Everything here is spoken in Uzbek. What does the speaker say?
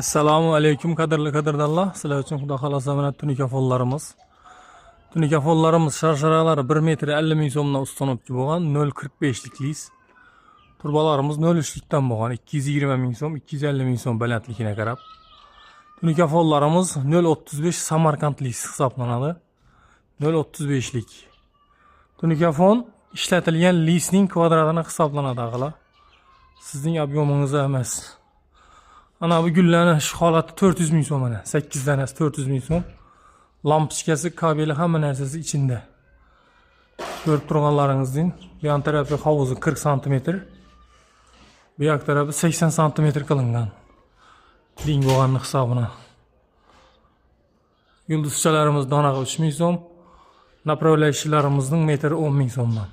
Assalomu alaykum, qadrli qadrdonlar. Sizlar uchun, xudo xohlasa, mana tunikafollarimiz. Tunikafollarimiz sharsharalari 1 metr 50 ming so'mdan установка bo'lgan 0.45 lik lis. Turbalarimiz 0.3 likdan bo'lgan 220 ming so'm, 250 ming so'm balandligine qarab. Tunikafollarimiz 0.35 Samarqand lis hisoblanadi. 0.35 lik. Tunikafon ishlatilgan lisning kvadratini hisoblanadi, ag'ala. Sizning объем ingizda emas. Ana bu gullanish holati 400 ming so'm mana. 8 danasi 400 ming so'm. Lampochkasi, kabeli, hamma narsasi ichida. Ko'rib turganlaringizdek, bu yon tarafi hovuzi 40 santimetr. Bu yoq tarafi 80 santimetr qilingan. Ding bo'lganini hisobina. Yulduzchalarimiz donaga 3 ming so'm. Направляющий larimizning metri 10 ming so'mdan.